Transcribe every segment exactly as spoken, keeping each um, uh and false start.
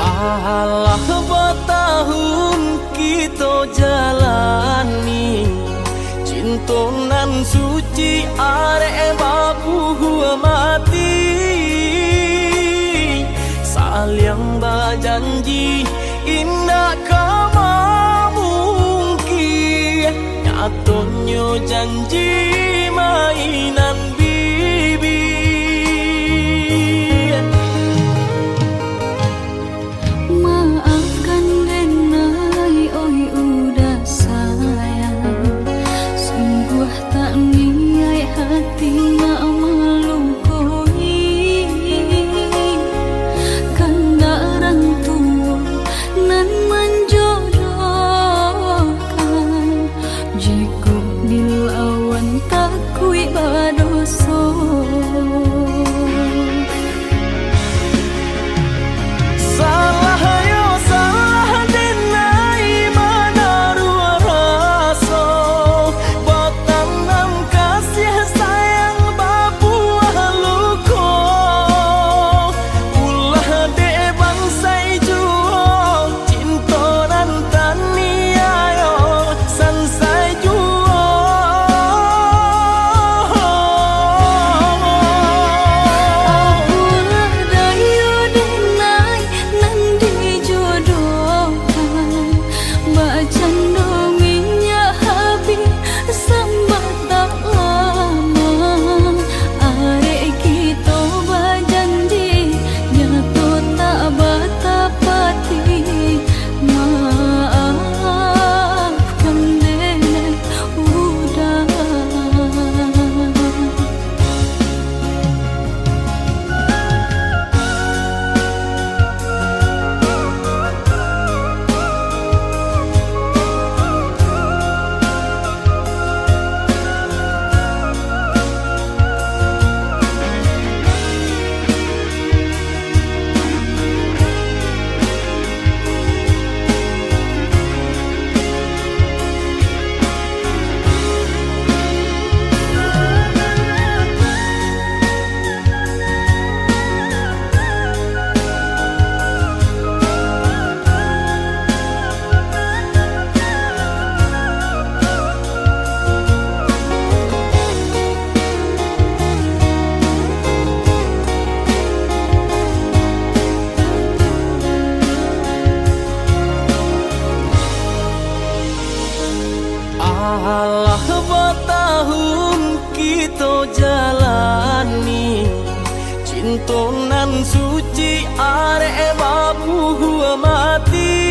Alah batahun kito jalani, cinto nan suci arek babuah mati. Saliang bajanji indak ka mamungkia, nyatonyo janji mainan bibia. Maafkan denai, oi uda sayang, sungguah tak niaik hati nak malukoi. Kandak urang tuo nan manjodohkan, jikok dilawan takuik badoso. Salah yo salah denai manaruah raso, batanam kasiah sayang babuah luko. Ulah dek bansai juo, cinto nan taniayo sansai juo. Apolah dayo denai nan dijodohkan, bakcando minyak habih sambatang lama. Arek kito bajanji, nyato tak batapati. Maafkan dek uda. Alah batahun kito jalani, cinto nan suci arek babuah mati.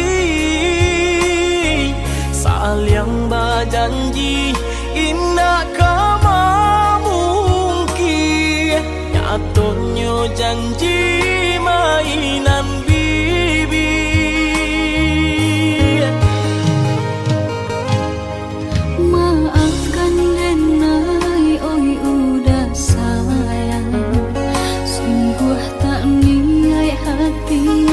Saliang bajanji indak ka mamungkia, nyatonyo janji mainan bibia. Maafkan denai, oi uda sayang, sungguah tak niaik hati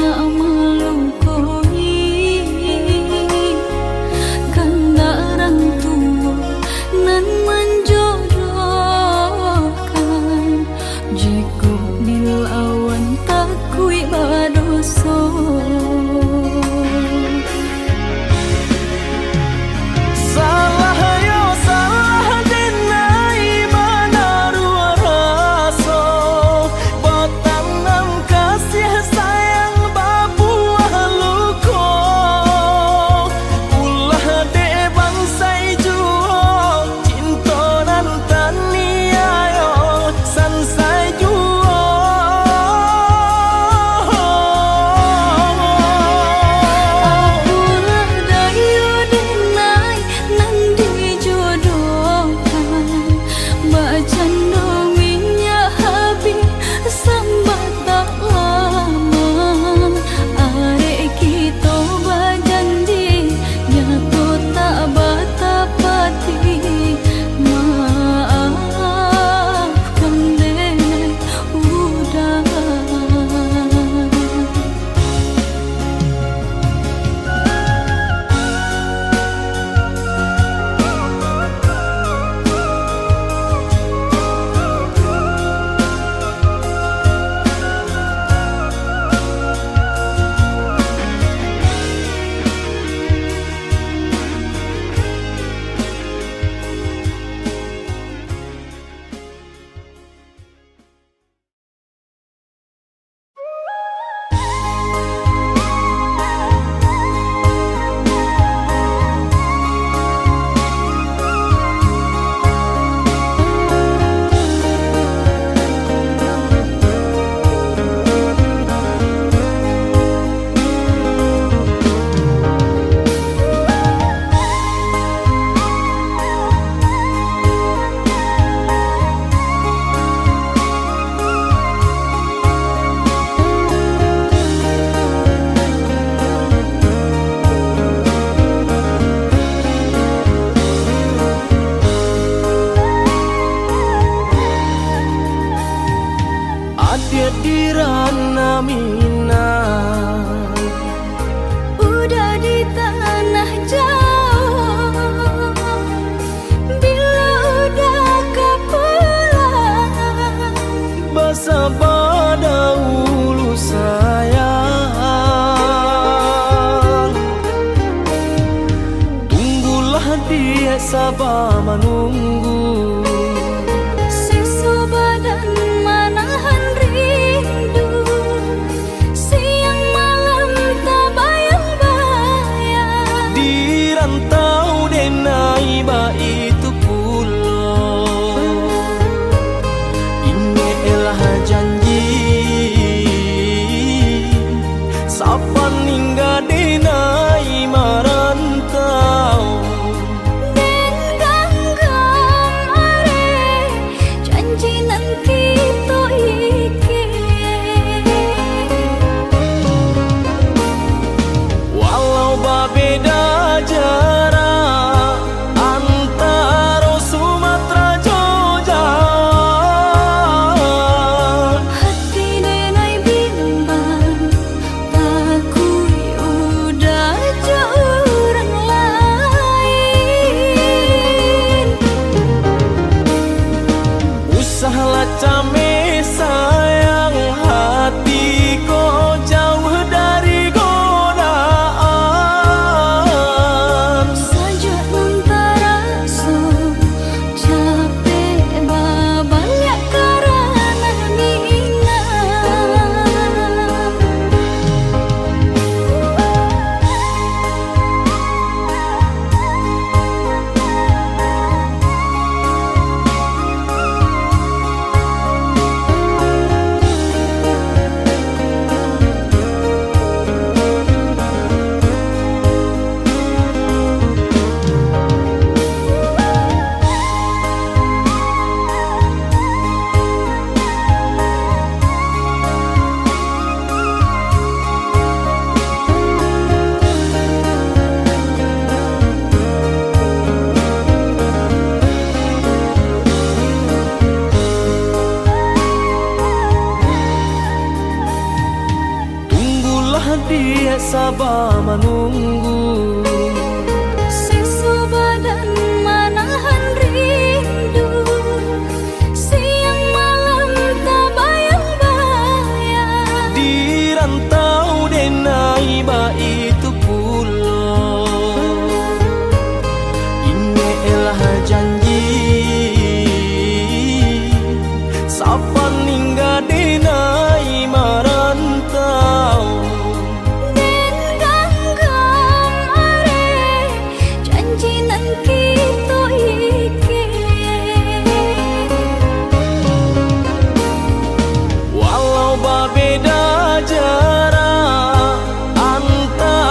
Saba manunggu. Seso badan manahan rindu, siang malam tabayang-bayang. Di rantau denai baitu pulo, ingeklah janji, sapaningga denai marantau. Den ganggam areh janji nan kito ikian. Walau babeda jarak antaro Sumatera jo Jawa, hati denai bimbang, takuik udah jo urang lain. Usahlah cameh sayang, hati ko jauah dari godaan. Sajak nan taraso capek babaliak karano minang. Tunggulah diak saba manunggu. Seso badan manahan rindu, siang malam tabayang-bayang. Di rantau denai baitu pulo, ingeklah janji, sapaningga denai marantau. Den ganggam areh janji nan kito ikian. Walau babeda jarak antaro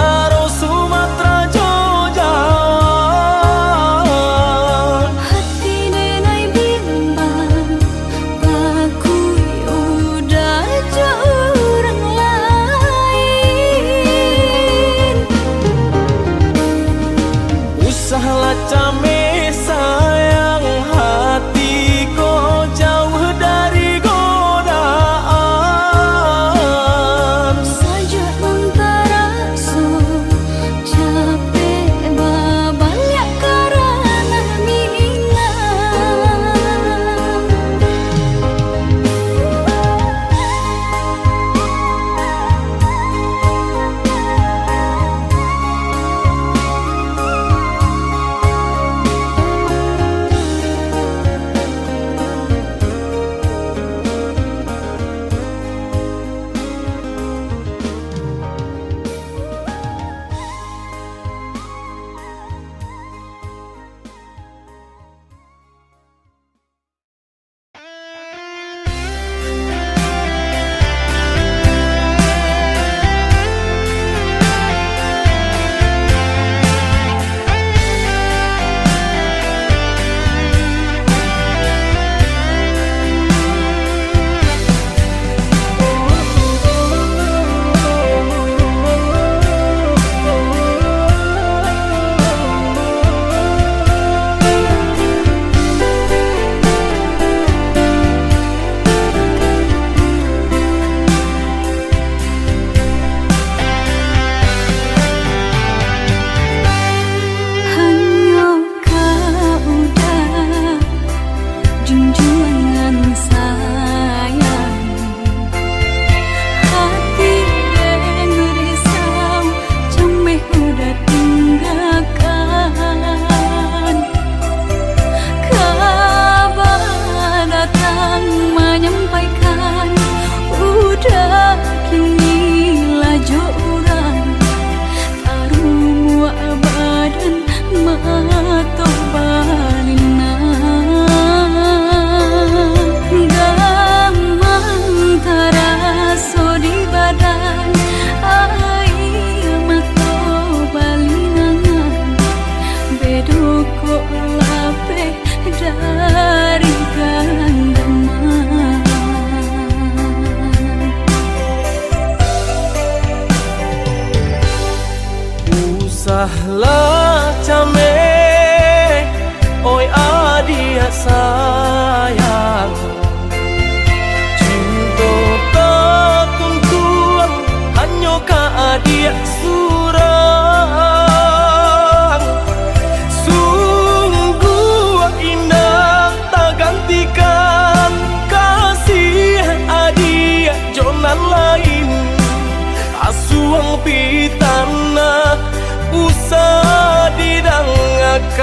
Lah cameh, oi adiak sayang, cinto tatuntuang hanyo ka adiak surang. Sungguah indak tagantikan kasih adiak jo nan lain. Asuang pitanah usah didangakan.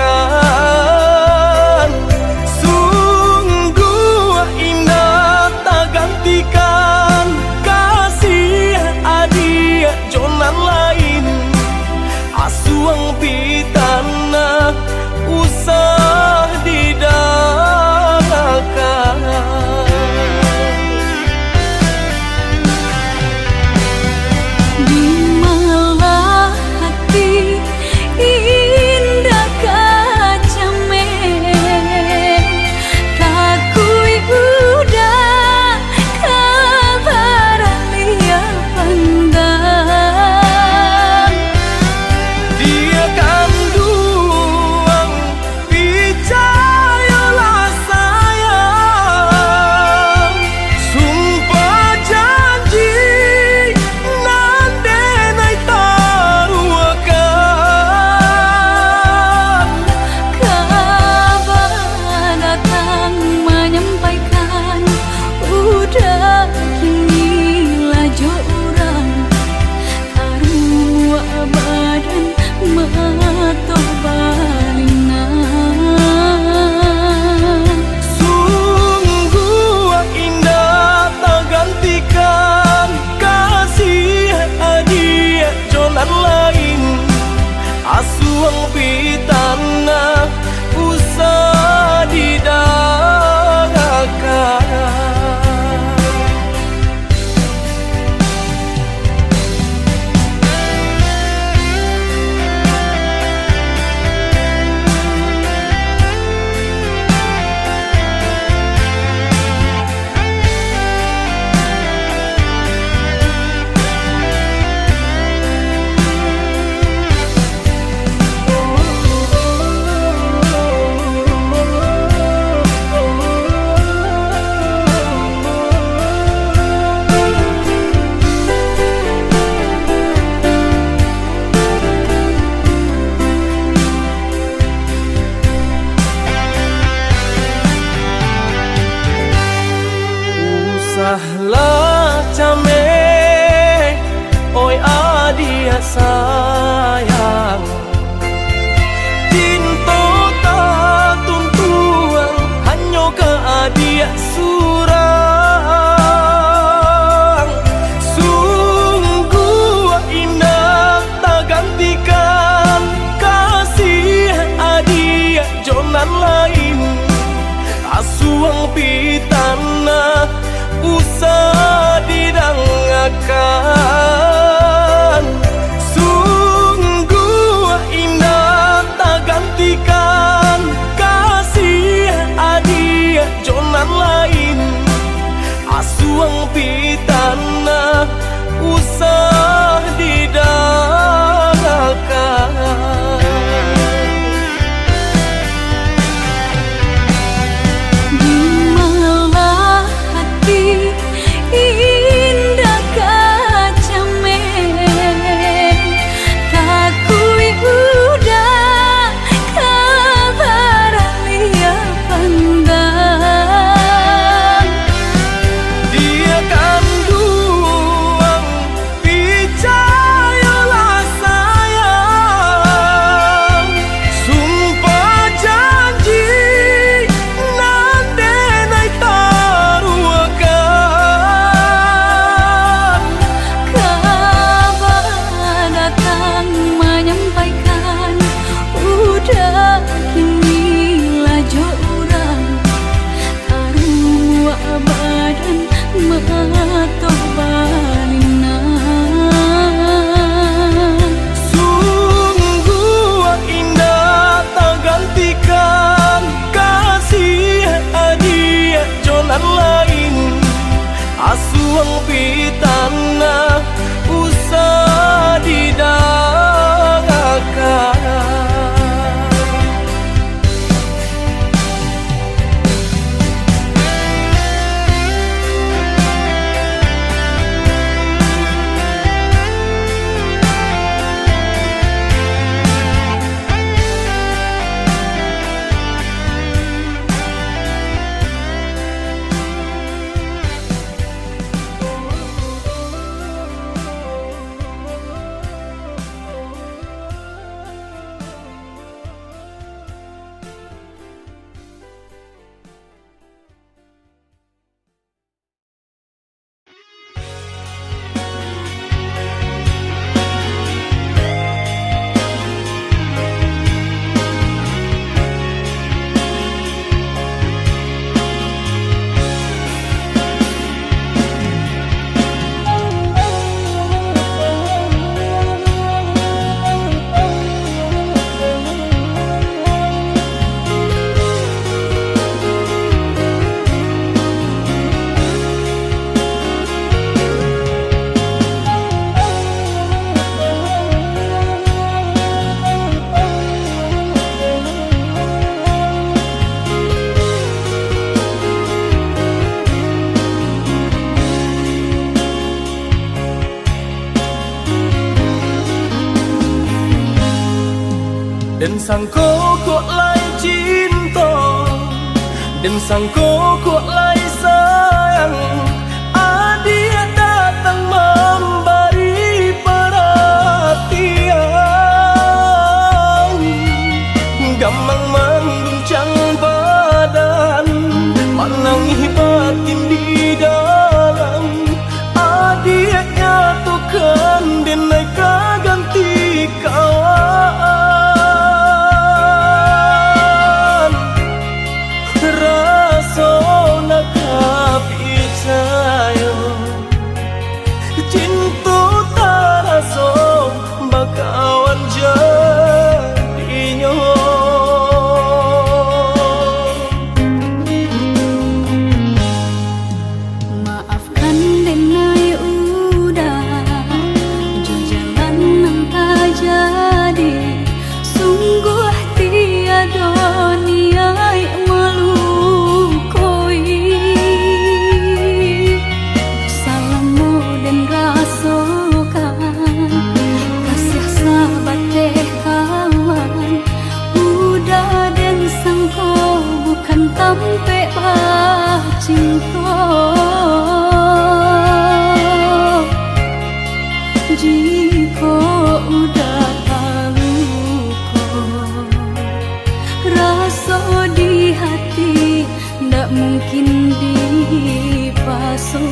Sungguah indak tagantikan kasih adiak jo nan lain. Asuang pitanah usah didangakan. Di malah hati indak ka cameh, takuik budak ka baraliah pandang. Diak kanduang, picayolah sayang, sumpah janji nan denai taruahkan. Kaba datang manyampaikan, udah kini lah jo urang. Karuak badan mato balingan. Sungguah indak tagantikan kasih adiak jo nan lain. Asuang pitanah usah didangakan. Den sangko kok lai cinto, den sangko kok lai sayang, adiak datang mambari paratian. Gamang mangguncang badan, manangih batin di dalam. Adiak nyatokan, den ai ka ganti kawan. Raso nak ka picayo, cinto taraso bakawan jadinyo. Maafkan den ai Uda, jo jalan nan tajadi, sungguah tiado niaik malukoi. Salamo den rasokan, kasiah sabateh kawan, Uda den sangko bukan tampek bacinto. Jikok Uda taluko, raso di hati ndak mungkin dipaso.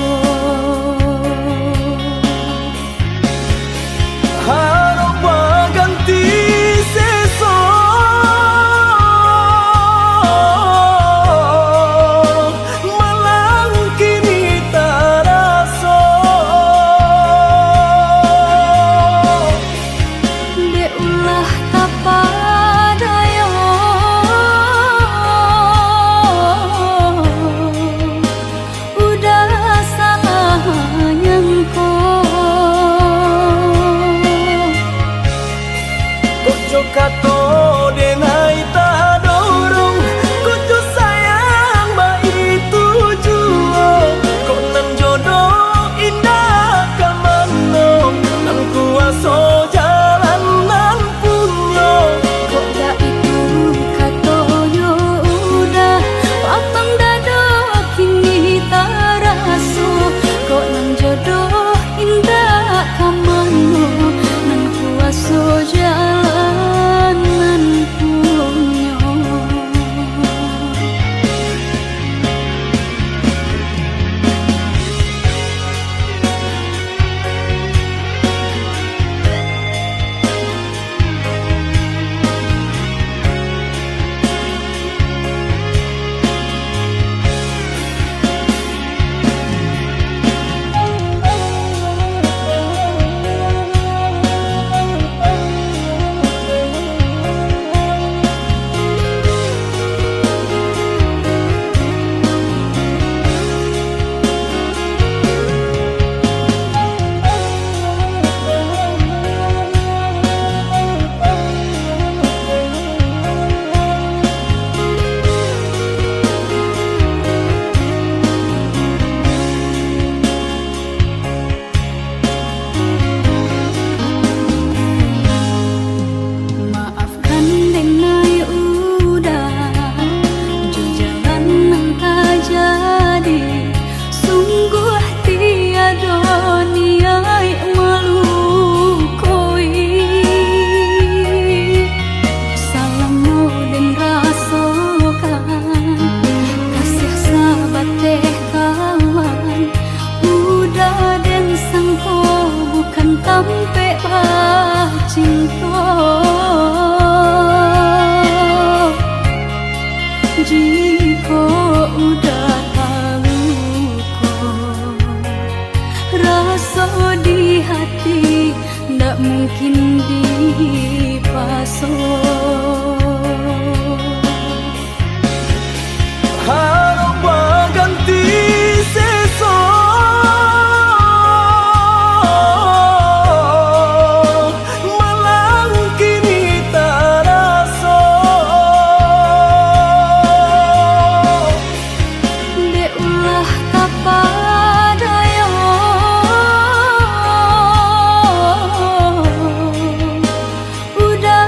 Harok baganti seso, malang kini taraso. Dek ulah tapadayo, Uda salah nyangko. Kok jo kato den ai tadorong, kok jo sayang baitu juo, kok nan jodoh indak ka mano, nan kuaso jalan nan punyo. Kok baitu katonyo Uda, lapang dado kini taraso. Kok nan jodoh indak ka mano, nan kuaso jalan nan punyo. Maafkan den ai Uda, jo jalan nan tajadi, sungguah tiado niaik malukoi. Salamo den rasokan, kasiah sabateh kawan, Uda den sangko bukan tampek bacinto. Jikok Uda taluko, raso di hati ndak mungkin dipaso. Harok baganti seso, malang kini taraso. Dek ulah tapadayo, Uda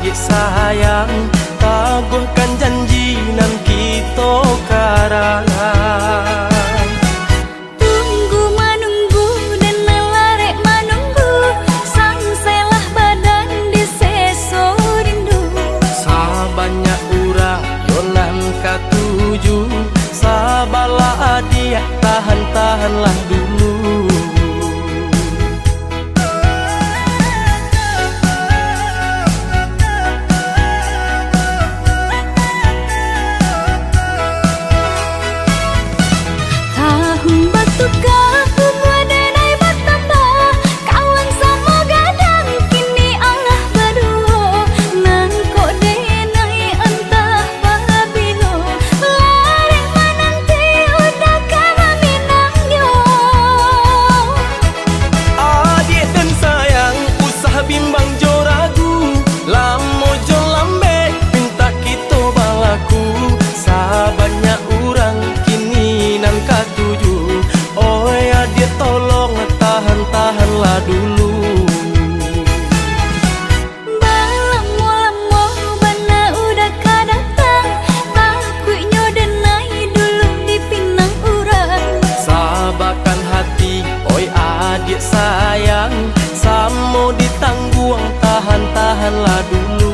Adik sayang, taguahkan janji nan kito karang. Tunggu manunggu, den nan larek manunggu, sansailah badan diseso rindu. Sabanyak urang yo nan katuju, sabarlah adiak, tahan-tahanlah dulu. Tahun batuka, umua denai batambah, kawan samo gadang kini alah baduo, nan kok denai antah pabilo, larek mananti udah ka maminangnyo. Adiak den sayang, usah bimbang jo ragu, lamo jo lambek, pintak kito balaku, sabanyak urang kini nan katuju. Oi adiak, tolong tahan-tahanlah dulu. Balamo-lamo bana udah ka datang, takuiknyo denai dulu dipinang urang. Sabakan hati, oi adiak sayang, samo ditangguang, tahan-tahanlah dulu.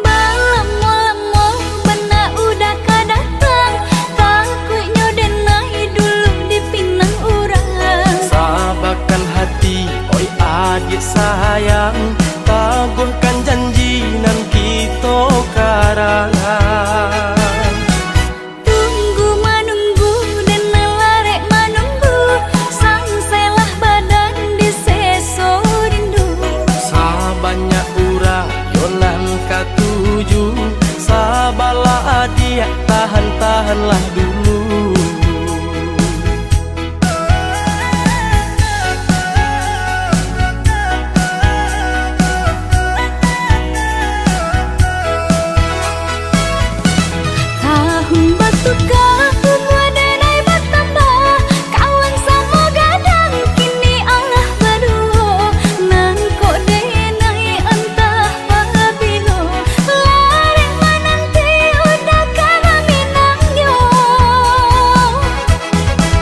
Balamo-lamo bana udah ka datang, takuiknyo denai dulu dipinang urang. Sabakan hati, oi adiak sayang, taguahkan janji nan kito karang. Tunggu manunggu, den nan larek manunggu, sansailah badan diseso rindu. Sabanyak urang yo nan katuju, sabarlah adiak, tahan-tahanlah dulu. Tahun batuka, umua denai batambah, kawan samo gadang kini alah baduo, nan kok denai antah pabilo, larek mananti udah ka maminangnyo.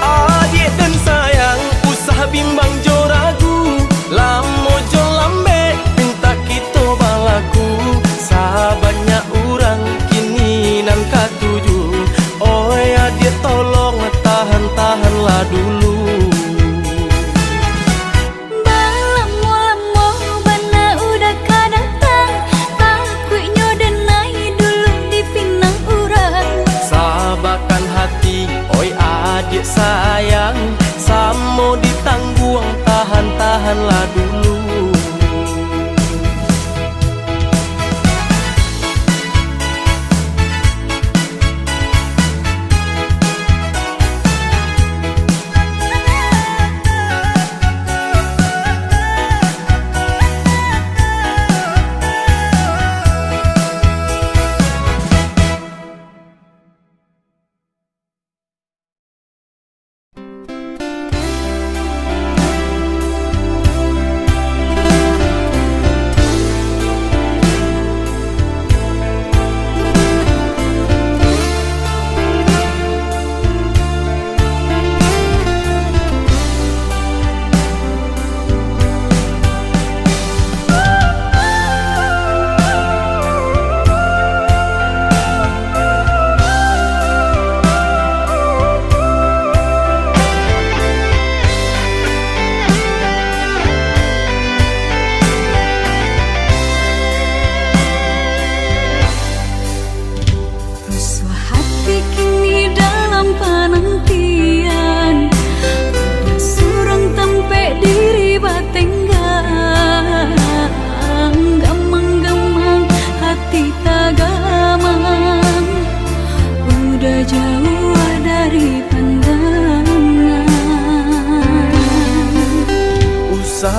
Adiak den sayang, usah bimbang jo ragu, lamo jo lambek, pintak kito balaku, sabanyak urang kini nan katuju. Oi adiak, tolong tahan-tahanlah dulu. Balamo-lamo bana udah ka datang, takuiknyo denai dulu dipinang urang. Sabakan hati, oi adiak sayang, samo ditangguang, tahan-tahanlah dulu.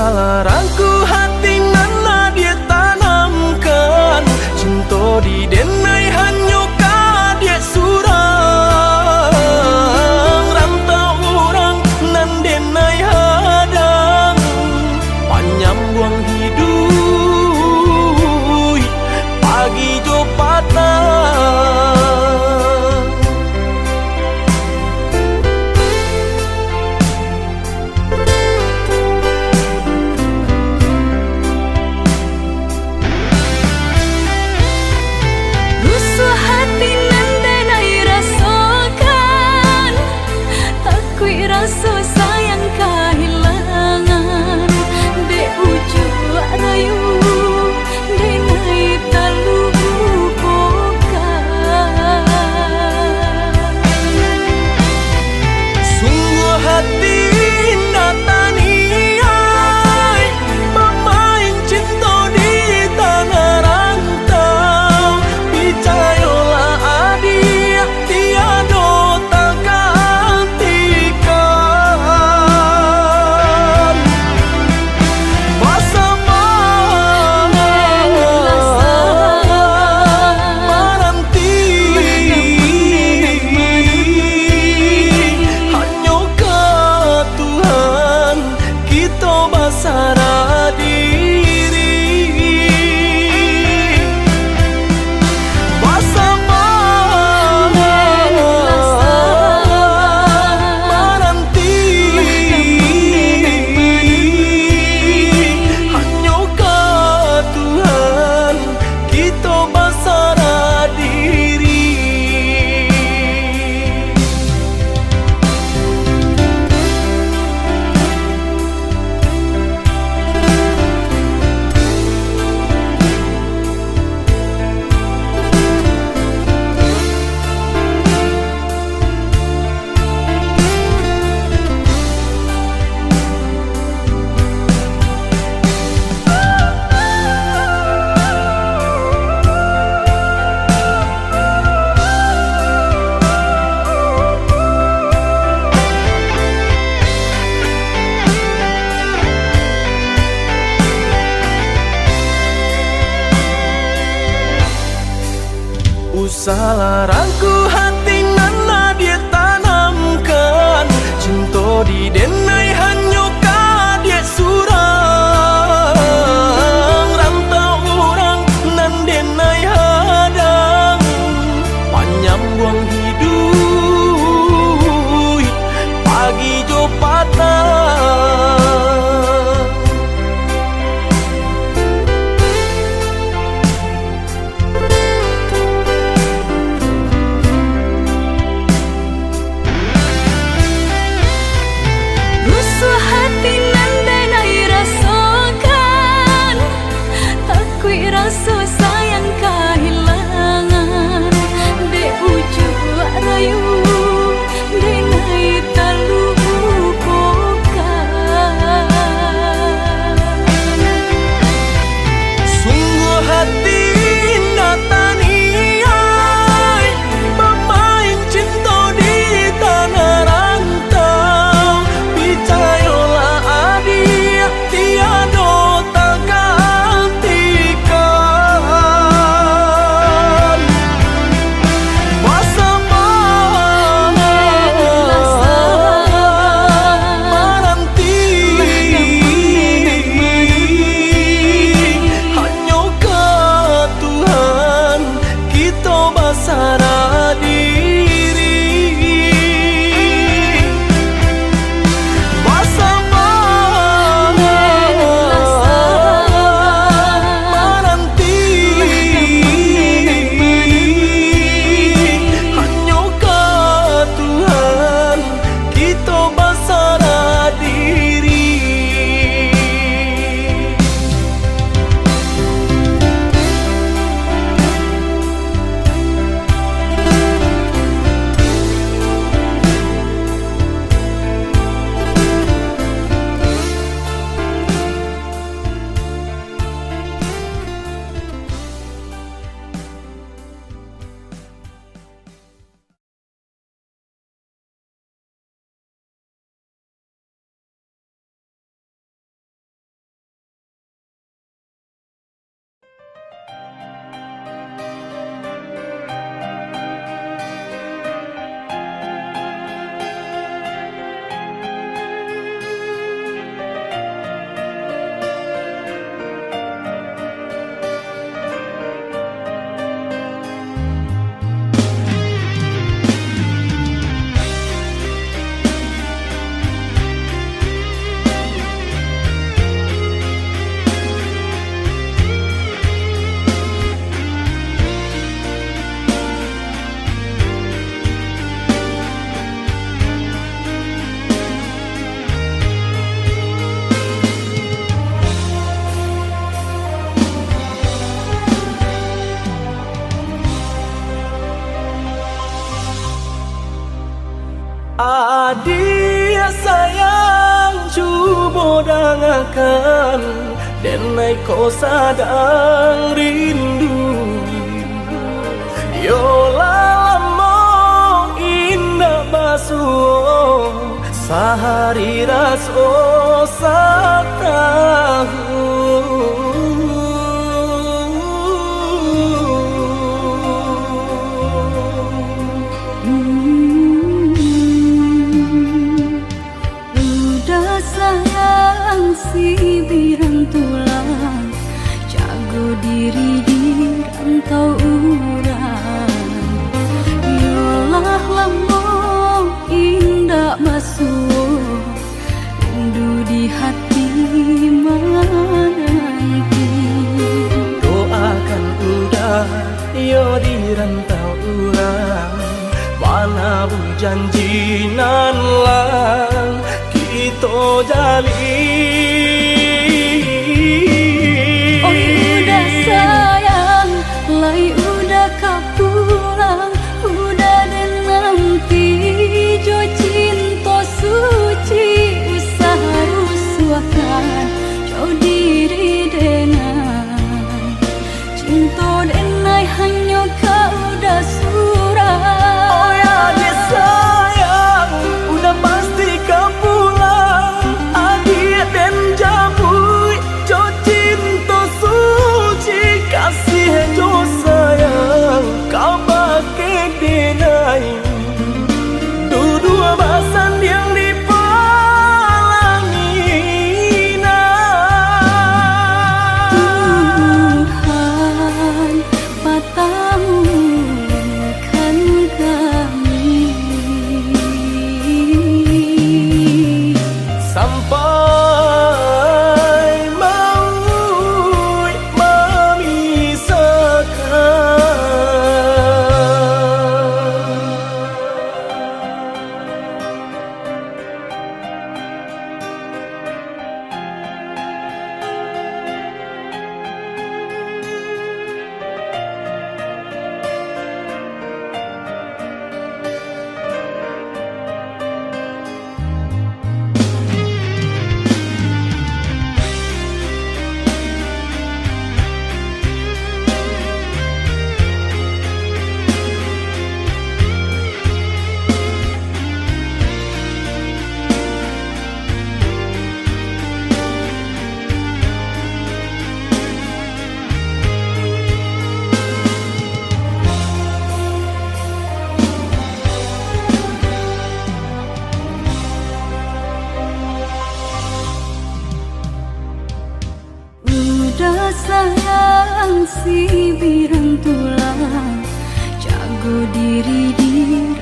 Salarangku hati nan lah ditanamkan, cinto di denai hanyo ka dek surang, rantau urang nan denai hadang, panyambuang hiduik pagi jo patang. Rusuah hati nan denai rasokan, takuik raso sayang kahilangan, dek ujuak rayu denai talupokan. Sungguah hati indak taniai, bamain cinto di tanah rantau. Picayolah adiak, tiado tagantikan. Basamo mananti, hanyo ka Tuhan kito basarah diri. Basamo mananti, hanyo ka Tuhan kito basarah diri. Usah larangku hati nan lah ditanamkan, cinto di denai hanyo ka dek surang, rantau urang nan denai hadang, panyambuang hiduik pagi jo patang. Adiak sayang, cubo dangakan, denai ko sadang rindu. Yo lah lamo indak basuo, sahari raso satahun. Udah sayang, sibiran tulang, jago diri di rantau urang. Yolah lamo indak basuo, rindu di hati mananti. Doakan Uda, yo di rantau urang, manabuih janji nan lah kito jalin. Oi Uda sayang, lai Uda ka pulang, Uda den nanti jo cinto suci, usah rusuahkan jo diri denai. Cinto denai hanyo ka Uda surang. Oi adiak sayang, Uda pasti ka pulang. Adiak den jamuik jo cinto suci, kasih jo sayang kabake denai. Duduak basandiang di palanginan. Tuhan patahkan kami sampai mauik mamisahkan. Uda sayang, sibiran tulang, jago diri di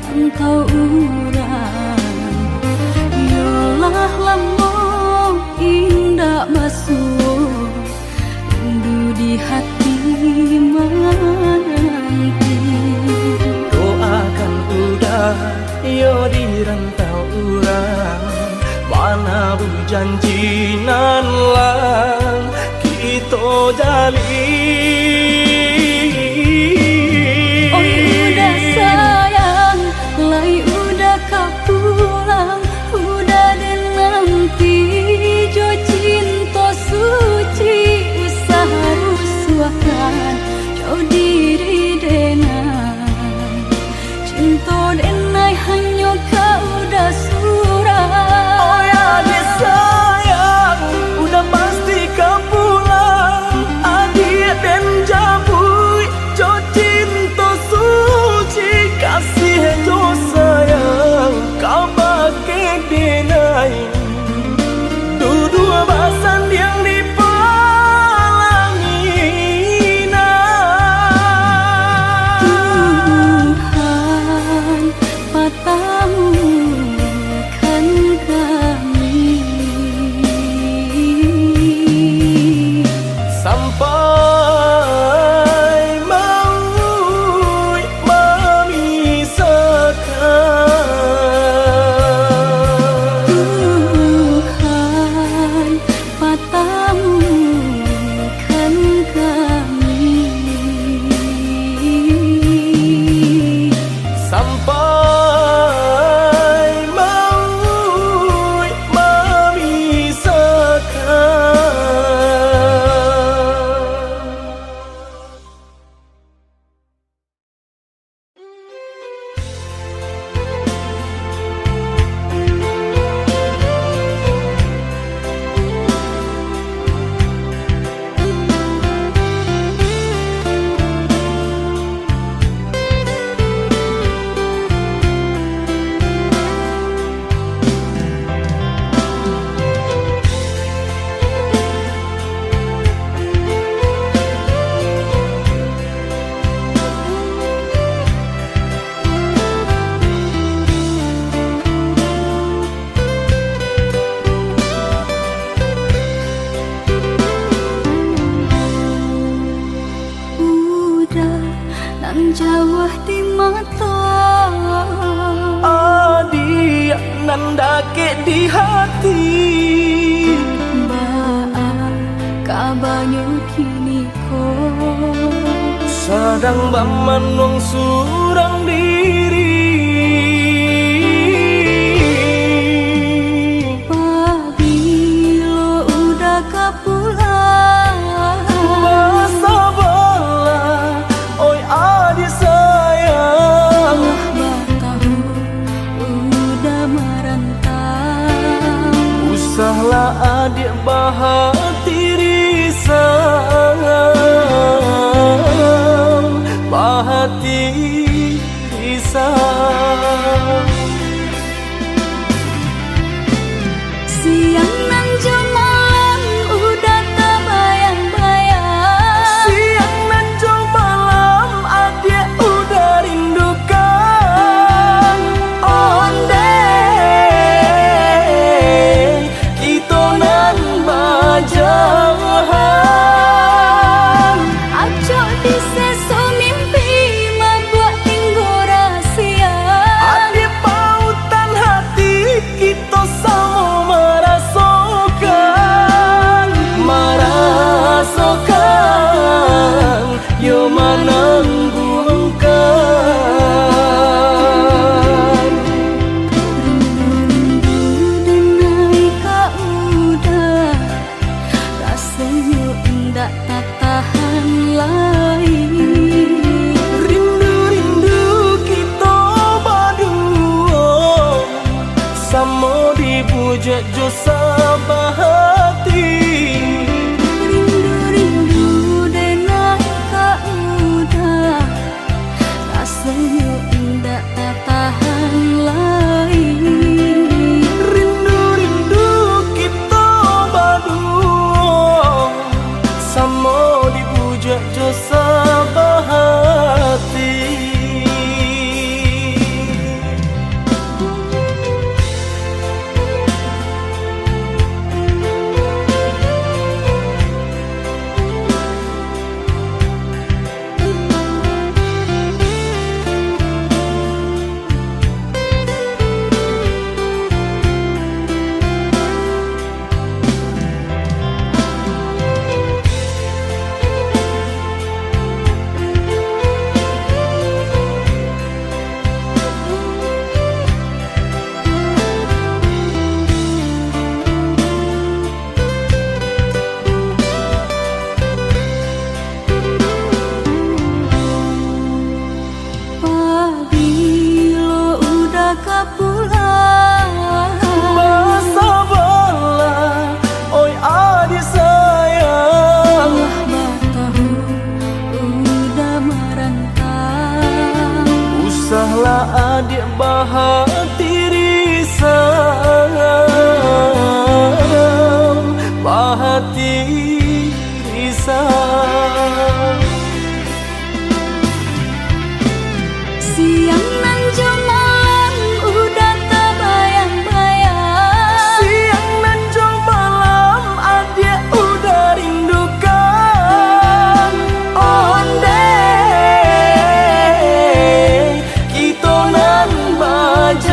rantau urang. Yolah lamo indak basuo, rindu di hati mananti. Doakan Uda, yo di rantau urang, manabuih janji nan lah kito jalin. Oi Uda sayang, lai Uda ka pulang, Uda den nanti jo cinto suci, usah rusuahkan jo diri denai. Cinto denai hanyo ka Uda surang. Oi adiak sayang, Uda pasti ka pulang. Adiak den ja- Dakek di hati. Baa kabanyo kini ko? Sadang bamanuang surang diri. Pabilo Uda ka pulang? Basabalah, oi adiak sayang. Lah batahun Uda marantau. Usahlah adiak bahati risau, bahati risau. Siang nan jo malam Uda tabayang-bayang. Siang nan jo malam adiak Uda rindukan. Ondeh kito nan bajauhan. Acok di seso mimpi mabuak tinggo rasia. Adiak pautan hati kito samo marasokan, marasokan, yo manangguangkan. Rindu-rindu denai ka Uda, rasonyo indak tatahan lai. Rindu-rindu kito baduo, samo di bujak jo sabahati. Rindu-rindu denai ka Uda, rasonyo indak tatahan lai. Rindu-rindu kito baduo, samo di bujak jo sabahati. Pabilo Uda ka pulang? Basabalah, oi adiak sayang. Lah batahun Uda marantau. Usahlah adiak bahati risau, bahati risau. Siang nan jo malam Uda tabayang-bayang. Siang nan jo malam adiak Uda rindukan. Ondeh kito nan bajauhan.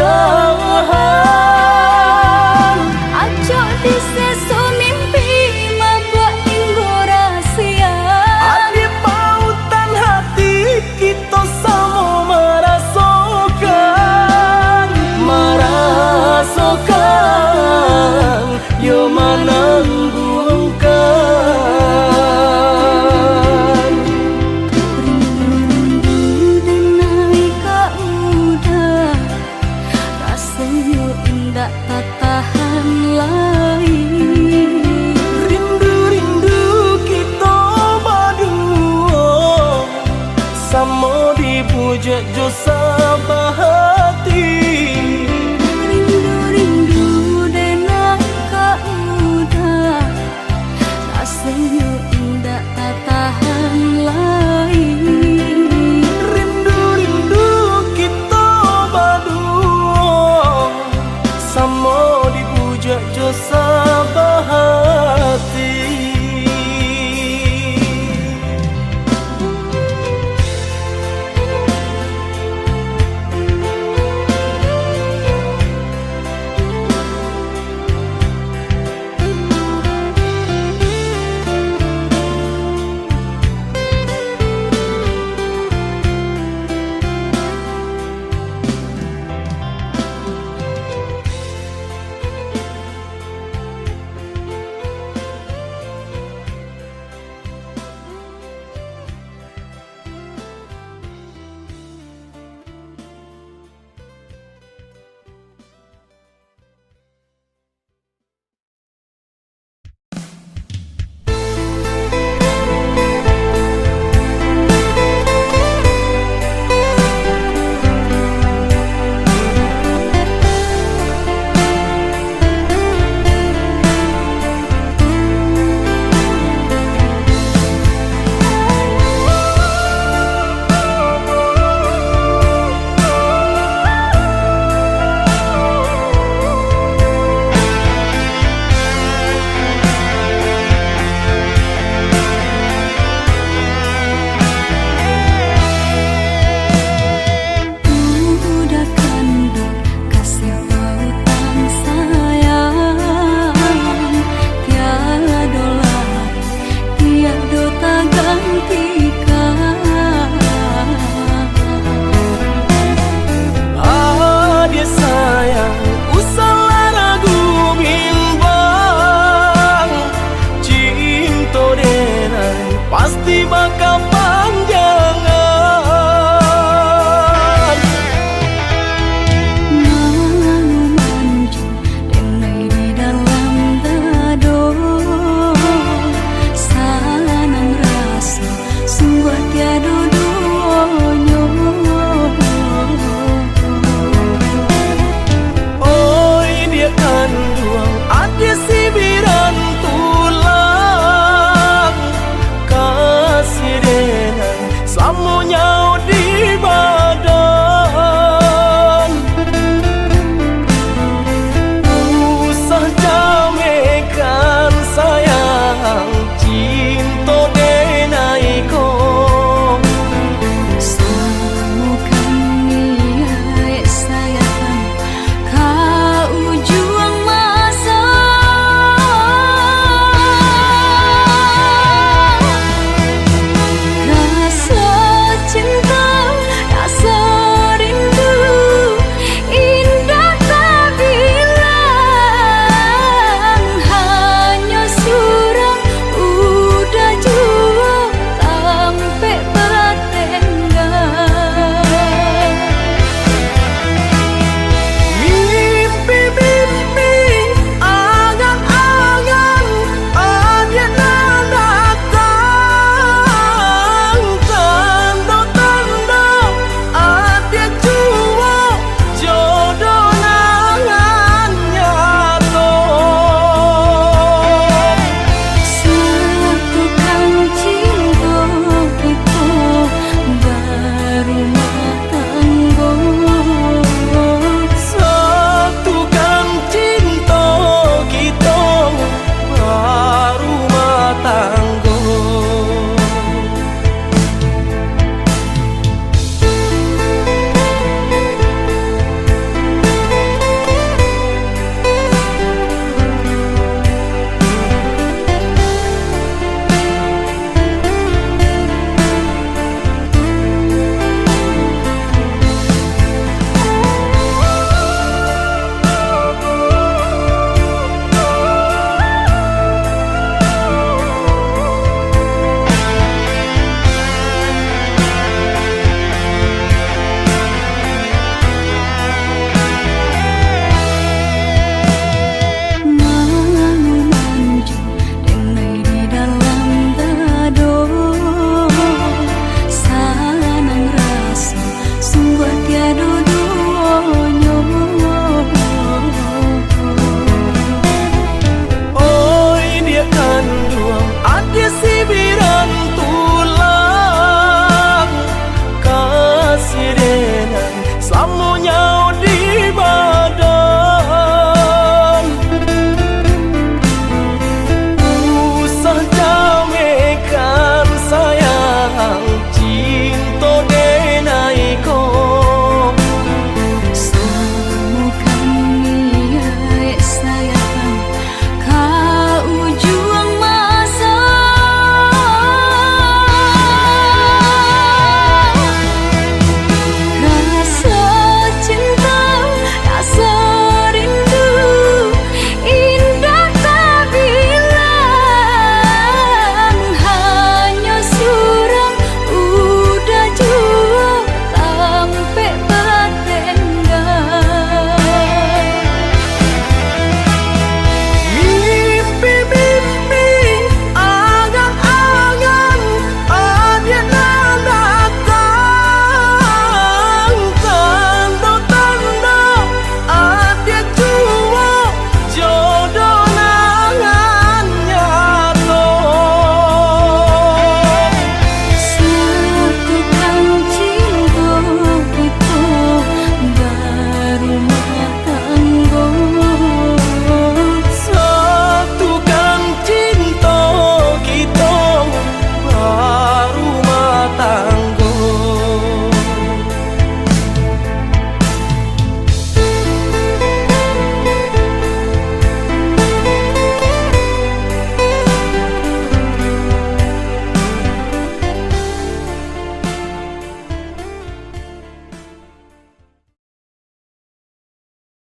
Acok di seso mimpi mabuak tinggo rasia. Adiak pautan hati kito samo marasokan, marasokan, yo manangguangkan. Rindu-rindu denai ka Uda, rasonyo indak tata